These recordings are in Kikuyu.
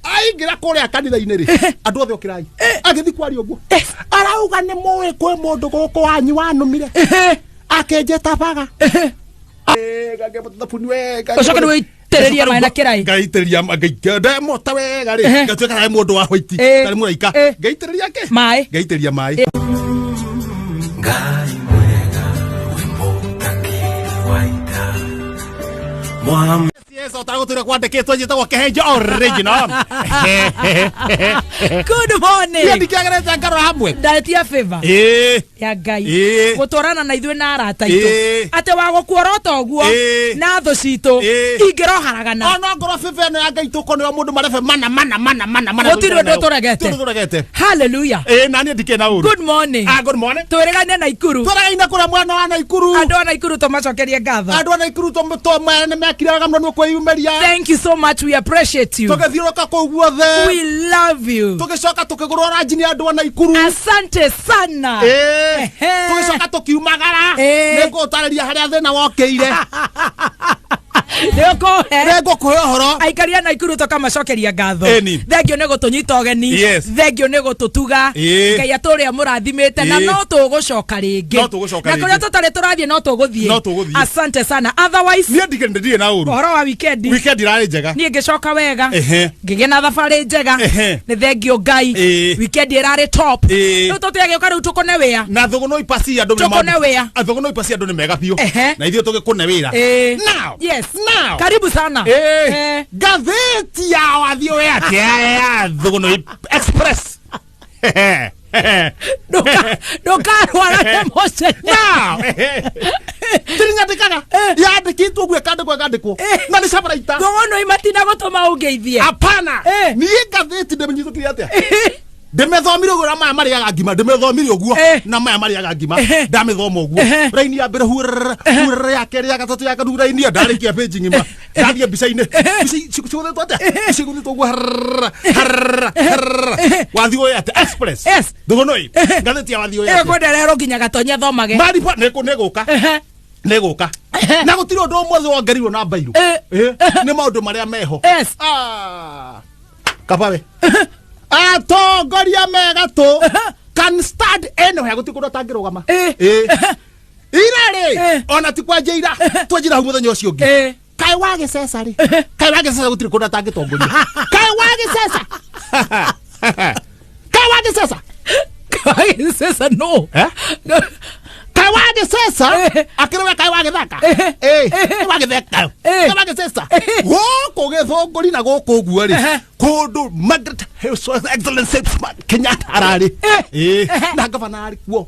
Aingĩra kũrĩa kanitha-inĩ rĩ, andũ othe ũkĩrai, agĩthiĩ kwaria ũguo, arauga nĩ mũĩ kwĩ mũndũ gũkũ wanyu wanũmire akĩnjĩta baga. Ngakĩmũta thabuni wega. Ũcoke nĩ wĩitĩrĩrie maĩ na kĩraĩ. Ngaitĩrĩria, ndemota wega rĩ, ngatuĩka tarĩ mũndũ wa white, tarĩ mũraika. Ngaitĩrĩria kĩ? Maĩ. Ngaitĩrĩria maĩ. Ngai mwega wĩ mũtangĩri wa ita Mwam Yes, ũtagũtũire kwandĩkĩtwo njĩtagwo Kĩhenjo original. Good morning. Niĩ ndikĩagerete ngarora hamwe. Ndaetia favor ya Ngai gũtwarana na ithuĩ na arata aitũ, atĩ wa gũkuorota ũguo na thũ citũ ingĩroharagana. Ona ngorwo bebe ĩno ya Ngai tũko nĩyo mũndũ marebe mana mana mana mana mana. Gũtirĩ ũndũ tũregete. Gũtirĩ ũndũ tũregete. Hallelujah. Na niĩ ndikĩrĩ na ũru. Good morning. Ah, good morning. Twĩrĩgane Naikuru. Twĩrĩgaine kũrĩa mwena wa Naikuru. Andũ a Naikuru tũmacokerie ngatho. Andũ a Naikuru tũmere nĩ mekire wega mũno nĩ kwĩyumĩria. Thank you so much, we appreciate you. Tũgĩthiũrũka kũu guothe. We love you. Tũgĩcoka tũkĩgũrwo ranji nĩ andũ a Naikuru. Asante sana. Tũgĩcoka tũkiumagara. Nĩngũgũtarĩria harĩa thĩna wokĩire. Nĩ ũkũhe. Nĩngũkũhe ũhoro. Aikari a Naikuru tũkamacokeria ngatho. Ĩni. Thengio nĩ gũtũnyita ũgeni. Thengio nĩ gũtũtuga. Ngai atũrĩa mũrathimĩte na no tũgũcoka rĩngĩ. No tũgũcoka Na kũrĩa rĩngĩ. tũtarĩ tũrathiĩ no tũgũthiĩ. No tũgũthiĩ. Asante sana. Otherwise, Niĩ ndirĩ na ũru. Ũhoro wa weekend. Weekend irarĩ njega. Niĩ ngĩcoka wega. Ngĩgĩa na thabarĩ njega. Nĩ thengio Ngai. Weekend ĩrarĩ top. Rĩu tũtigagĩũka rĩu tũkũne wĩa. Na thũgũnũ ipasi andũ nĩ Tũkũne wĩa. Thũgũnũ ipasi andũ nĩ mega biũ. Na ithuĩ tũgĩkũne wĩra. Now. Yes. Now. Karibu sana. Ngathĩti ya wathiĩ wĩ atĩa ya Thũgũnũ Express. Ndũkarwara nĩ mũcene. Now. Tirinyandĩkaga. Yandĩkĩtwo ũguo ĩkandĩkwo ĩkandĩkwo. Na nĩ cabaraita. Thũgũnũ imatina gũtũma ũngeithie. Hapana. Niĩ ngathĩti ndĩmĩnyitũkire atĩa? Ndĩmĩthomire ũguo na maya marĩaga ngima, ndĩmĩthomire ũguo na maya marĩaga ngima, ndamĩthoma ũguo raini ya mbere hurr hurr, ya kerĩ, ya gatatũ, ya kana, raini ĩyo ndarĩkia page ng'ima, ndathiĩ mbica-inĩ, mbica cigũthĩtwo atĩa, cigũthĩtwo ũguo harr harr harr. Wathiĩ ũyũ atĩa Express? Yes. Thũgũnũi ngathĩti ya wathiĩ ũyũ Ĩyo atĩa? kwenda nginya Gatonya thomage. Maripo nĩgũka nĩgũka na gũtirĩ ũndũ ũmũthĩ wongereirwo na mbairũ. Nĩ maũndũ marĩa meho. Yes. Ah. Kabawe atongoria megatũ can stand anywhere, gũtirĩ kũndũ atangĩrũgama. Ira rĩ, ona ti kwanja ira, twanjira hau mũthenya ũcio ũngĩ. Kaĩ wagĩceca rĩ, kaĩ wagĩceca gũtirĩ kũndũ atangĩtongoria. Kaĩ wagĩceca, kaĩ wagĩceca. Wagĩceca no. Kaĩ wagĩceca akĩrĩ we, kaĩ wagĩthaka, wagĩtheka, kaĩ wagĩceca gũkũ gĩthũngũri na gũkũ ũguo rĩ, kũndũ Margaret His Excellency Kenyatta ararĩ na gavana arĩ kuo.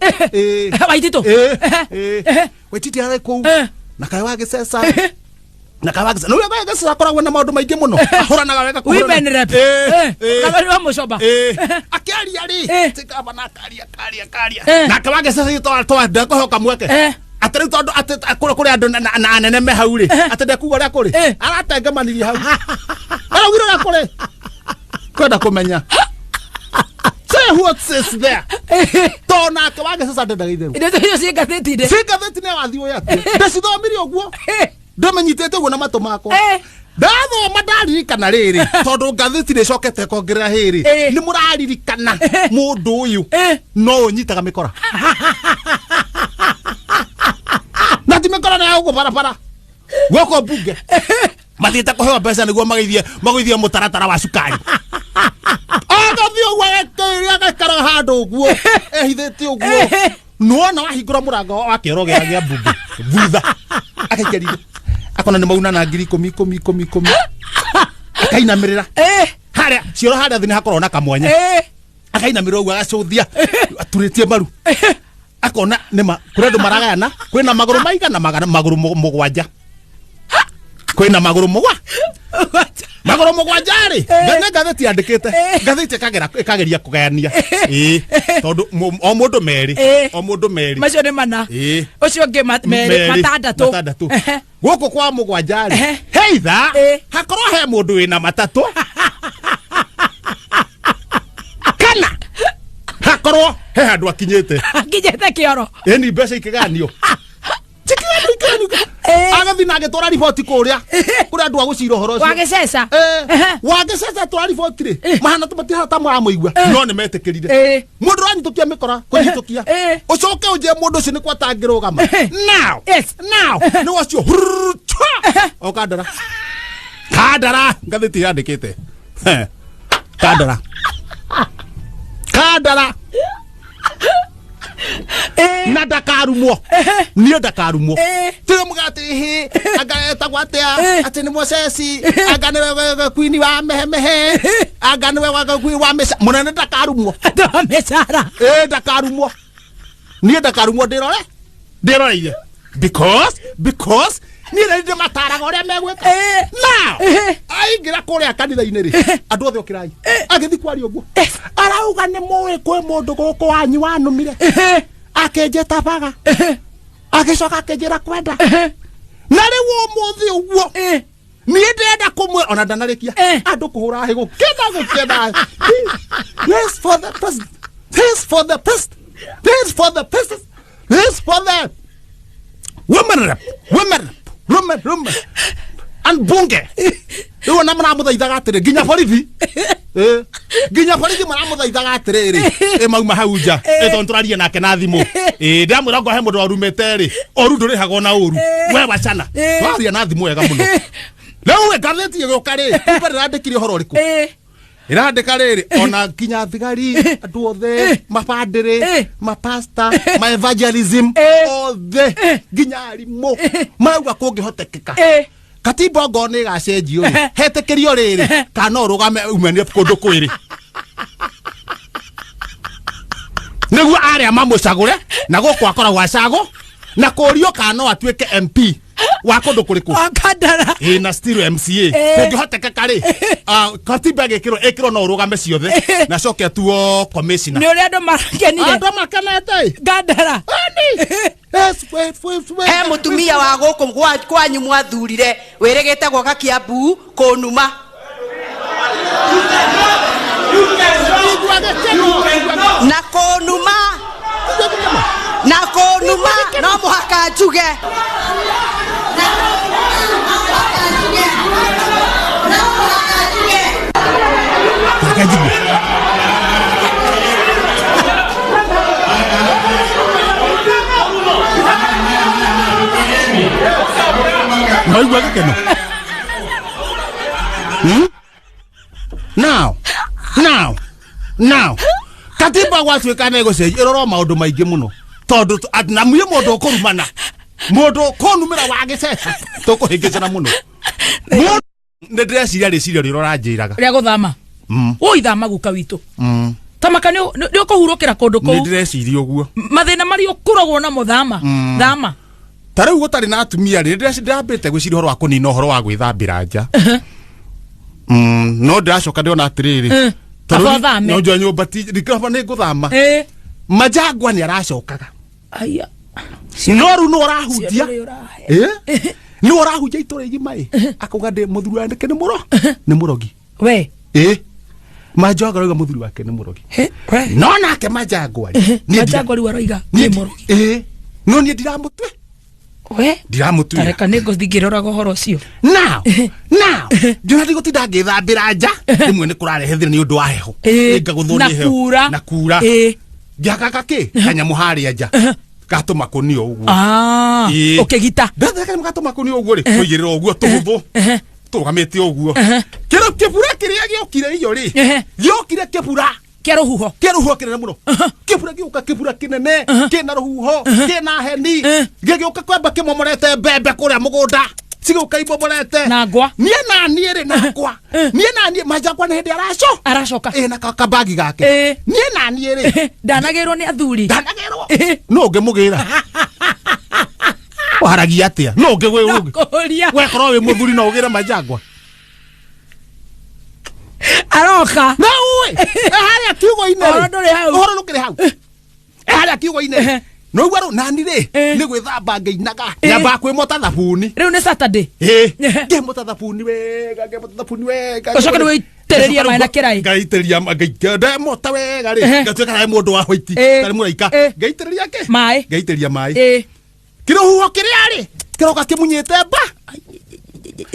Waititu. Waititu arĩ kũu na kaĩ wagĩceca, na kaĩ wagĩceca nĩ wagĩceca akoragwo na maũndũ maingĩ mũno, ahũranaga wega kũhũrana. Women rep. Gavana wa Mũcoba. Akĩaria rĩ, ti gavana akaria karia karia nake wagĩceca ndekũhoka mweke atĩ rĩu tondũ atĩ kũrĩ kũrĩ andũ na anene me hau rĩ, atĩ ndekuga ũrĩa kũrĩ, aratengemanirie hau, araugire ũrĩa kũrĩ kwenda kũmenya. Say what is there. To nake wagĩceca ndendaga itherũ. Indo icio ciĩ ngathĩti-inĩ. Ciĩ ngathĩti-inĩ ya wathiĩ ũyũ atĩ ndĩcithomire ũguo, ndĩmĩnyitĩte ũguo na matũ makwa. Ndathoma ndaririkana rĩrĩ, tondũ ngathĩti nĩ ĩcokete ĩkongerera hĩrĩ. Nĩ mũraririkana mũndũ ũyũ no ũnyitaga mĩkora, na ti mĩkora na ya gũkũ barabara, gũkũ mbunge mathiĩte kũheo mbeca nĩguo magĩithie magũithie mũtaratara wa cukari. Agathiĩ ũguo agekĩria agaikara handũ ũguo ehithĩte ũguo, nĩwona wahingũra mũrango wa kĩoro gĩa mbunge thutha, akaikia ritho akona nĩ mauna na 10,000 10 10 10, akainamĩrĩra harĩa cioro harĩa thĩ nĩ hakoragwo na kamwanya. Akainamĩrĩra ũguo agacũthia aturĩtie maru, akona nĩma kũrĩ andũ maragayana, kwĩna magũrũ maigana magana magũrũ 7, kwĩna magũrũ magũrũ 7 rĩ. Nĩ ngathĩti yandĩkĩte, ngathĩti ĩkageria kũgayania. Tondũ o mũndũ merĩ, o mũndũ merĩ. Macio nĩ mana. Ũcio ũngĩ merĩ, matandatũ. Matandatũ. Gũkũ kwa 7 rĩ, heitha hakorwo he mũndũ wĩna matatũ kana hakorwo he handũ akinyĩte. Akinyĩte kĩoro. Ĩni mbeca ikĩganio, cikĩganio, ikĩganio. Agĩthiĩ na agĩtwara riboti kũrĩa kũrĩ andũ a gũcira ũhoro ũcio. Wagĩceca. Wagĩceca twara riboti rĩ, mahana matihana ta maramũigua, no nĩ metĩkĩrire. Mũndũ ũranyitũkia mĩkora kũnyitũkia, ũcoke ũnjĩre mũndũ ũcio nĩ kwa atangĩrũgama now? Now nĩ wacio hururu, twa! O kandara kandara ngathĩti yandĩkĩte. Kandara kandara na ndakarumwo, niĩ ndakarumwo. Tĩrĩ mũgate hĩ anga etagwo atĩa, atĩ nĩ Mosesi, anga nĩwe kwini wa mehemehe, anga nĩwe wa kwini wa mĩca mũnene, ndakarumwo. Andũ a mĩcara. Ĩ, ndakarumwo, niĩ ndakarumwo, ndĩrore ndĩroreire because niĩ nĩ ndĩmataraga ũrĩa megwĩka. Now aingĩra kũrĩa kanitha-inĩ rĩ, andũ othe ũkĩrai, agĩthiĩ kwaria ũguo arauga nĩ mũĩ kwĩ mũndũ gũkũ wanyu wanumire, akĩnjĩta baga, agĩcoka akĩnjĩra kwenda, na rĩu ũmũthĩ ũguo niĩ ndĩrenda kũmwe ona ndanarĩkia. Andũ kũhũra hĩ gũkena gũkena. This for the president, this for the president, this for the president, this for the women rep, women rep, women, women and bunge. Rĩu ona maramũthaithaga atĩrĩ, nginya borithi, nginya borithi maramũthaithaga atĩrĩrĩ, ĩ mauma hau nja, ĩ tondũ tũraria nake na thimũ, ĩ ndĩramwĩra ngo he mũndũ warumĩte rĩ, ũru ndũrĩhagwo na ũru, we wacana. Twaria na thimũ wega mũno. Rĩu ĩ ngathĩti ĩgĩũka rĩ, kumbe ndĩrandĩkire ũhoro ũrĩkũ? Ĩrandĩka rĩrĩ, ona nginya thigari, andũ othe, mabandĩrĩ, mapasta, ma evangelism, othe, nginya arimũ marauga kũngĩhotekeka, katiba ngoo nĩ ĩgacenjio rĩ, hetĩkĩrio rĩrĩ kana no ũrũgame umanie kũndũ kwĩrĩ nĩguo arĩa mamũcagũre na gũkũ akoragwo acagũ na kũrio kana no atuĩke MP wa kũndũ kũrĩkũ. Wa Kandara. Ĩ, na still MCA. Kũngĩhotekeka rĩ, katiba ĩgĩkĩrwo ĩkĩrwo no ũrũgame ciothe na coke atuo commissioner. Nĩ ũrĩa andũ marakenire. Andũ makenete. Kandara. Yes, wait, wait, wait. He mũtumia wa gũkũ kwanyu mwathurire wĩrĩgĩte gwoka Kiambu kũnuma. Igua gĩkeno, igua. Na kũnuma na kũnuma, no mũhaka njuge. Na kũnuma, no mũhaka njuge. No mũhaka njuge. Reke njigue. Maigua gĩkeno. Now katiba gwatuĩka nĩ gũcenjia, ĩrorwo maũndũ maingĩ mũno, tondũ na niĩ mũndũ ũkũrumana, mũndũ ũkũnumĩra wa gĩceca, tũkũhĩngĩcana mũno. Nĩ ndĩreciria rĩciria rĩrĩa ũranjĩraga. Rĩa gũthama. Ũi, thama, guka witũ. Tamaka nĩ ũkũhurũkĩra kũndũ Nĩ kũu. ndĩreciria ũguo. Mathĩna marĩa ũkoragwo namo, thama, thama. Ta rĩu gũtarĩ na atumia rĩ, ndĩrambĩte gwĩciria ũhoro wa kũnina ũhoro wa gwĩthambĩra nja. No ndĩracoka ndĩrona atĩrĩrĩ, tondũ Kaba ũthame. No njũa nyũmba ti ndikaba, nĩ ngũthama. Majangwa nĩ aracokaga. Aya. No rĩu nĩ ũrahunjia. Cio ndũrĩ ũrahe. Nĩ ũrahunjia itũra igima, ĩ akauga ndĩ mũthuri wake nĩ mũro nĩ mũrogi. We. Ĩ, Majangwa arauga mũthuri wake nĩ mũrogi. He, we. No nake Majangwa rĩ, niĩ Majangwa rĩu aroiga niĩ nĩ mũrogi. Ĩ, no niĩ ndiramũtue. We. Ndiramũtuĩra. Tareka nĩ ngũthiĩ ngĩroraga ũhoro ũcio. Now njona ndigũtinda ngĩthambĩra nja, rĩmwe nĩ kũrarehe thĩna nĩ ũndũ wa heho. Ngagũthwo Na nĩ heho. kura. Na kura. Ngĩaka gakĩ kanyamũ harĩa nja gatũma kũnio ũguo. Ũkĩgita. Ndatha kanyamũ gatũma kũnio ũguo rĩ, tũigĩrĩra ũguo tũhũthũ tũrũgamĩte ũguo. Kĩrĩ kĩbura kĩrĩa gĩokire iyo rĩ, gĩokire kĩbura Kĩa rũhuho. Kĩa rũhuho kĩnene mũno. Kĩbura gĩũka, kĩbura kĩnene kĩna rũhuho kĩna heni, gĩgĩũka kwamba kĩmomorete mbembe kũrĩa mũgũnda, cigĩũka imomorete. Na ngwa. Niĩ na niĩ rĩ, na ngwa, niĩ na niĩ Majangwa nĩ hĩndĩ araco Aracoka. Ĩ, na kabagi gake. Niĩ na niĩ rĩ, Ndanagĩrwo nĩ athuri. Ndanagĩrwo no ũngĩmũgĩra waragia atĩa? No ũngĩ Kũria. Wekorwo wĩ mũthuri, no ũgĩre Majangwa? Aroka. Na ũĩ harĩa kiugo-inĩ rĩ, Ũhoro ndũrĩ hau. Ũhoro ndũkĩrĩ hau. Harĩa kiugo-inĩ rĩ, noigua rĩu nani rĩ, nĩ gwĩthamba ngĩinaga, nyambaga kwĩmota thabuni. Rĩu nĩ Saturday. Ĩ, ngĩmota thabuni wega, ngĩmota thabuni wega. Ũcoke nĩ wĩitĩrĩrie maĩ na kĩraĩ. Ngaitĩrĩria ndemota wega rĩ, ngatuĩka tarĩ mũndũ wa white, tarĩ mũraika. Ngaitĩrĩria kĩ? Maĩ. Ngaitĩrĩria maĩ. Kĩrũhuho kĩrĩa rĩ, Kĩroka kĩmunyĩte mba.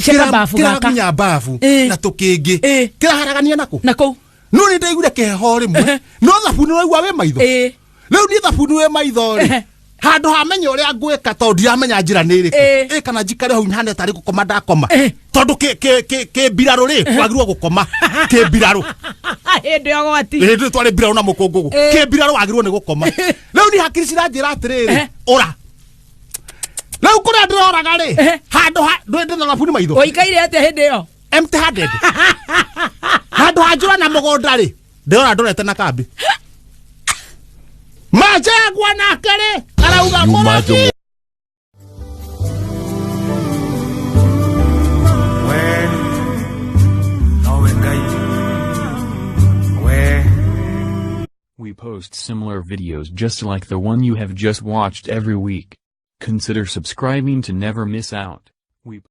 Ceka babu gaka. Kĩramunya mbabu Ĩ. na tũkĩngĩ. Ĩ. Kĩraharagania nakũ. Na kũu. No nĩ ndaiguire kĩheho rĩmwe, no thabuni ũraigua wĩ maitho. Ĩ. Rĩu niĩ thabuni wĩ maitho rĩ, handũ ha menya ũrĩa ngwĩka, tondũ ndiramenya njĩra nĩ ĩrĩkũ. Ĩ. Ĩ, kana njikare hau hane tarĩ gũkoma ndakoma, Ĩ. tondũ kĩ mbirarũ rĩ, wagĩrĩirwo gũkoma kĩ mbirarũ. Hĩndĩ ya ũgwati. Hĩndĩ twarĩ mbirarũ na mũkũngũgũ. Ĩ. Kĩ mbirarũ wagĩrĩirwo nĩ gũkoma. Rĩu niĩ hakiri ciranjĩra atĩrĩrĩ, ũra rĩu kũrĩa ndĩroraga rĩ, handũ ha ndũĩ ndĩna thabuni maitho. Ũikaire atĩa hĩndĩ ĩyo? Empty handed, handũ ha njũra na mũgũnda rĩ, ndĩrora ndorete na kambi majegwa nake rĩ, arauga Nyuma mũrogi. Njũng'wa. We nowe Ngai we. We post similar videos just like the one you have just watched every week. Consider subscribing to never miss out. We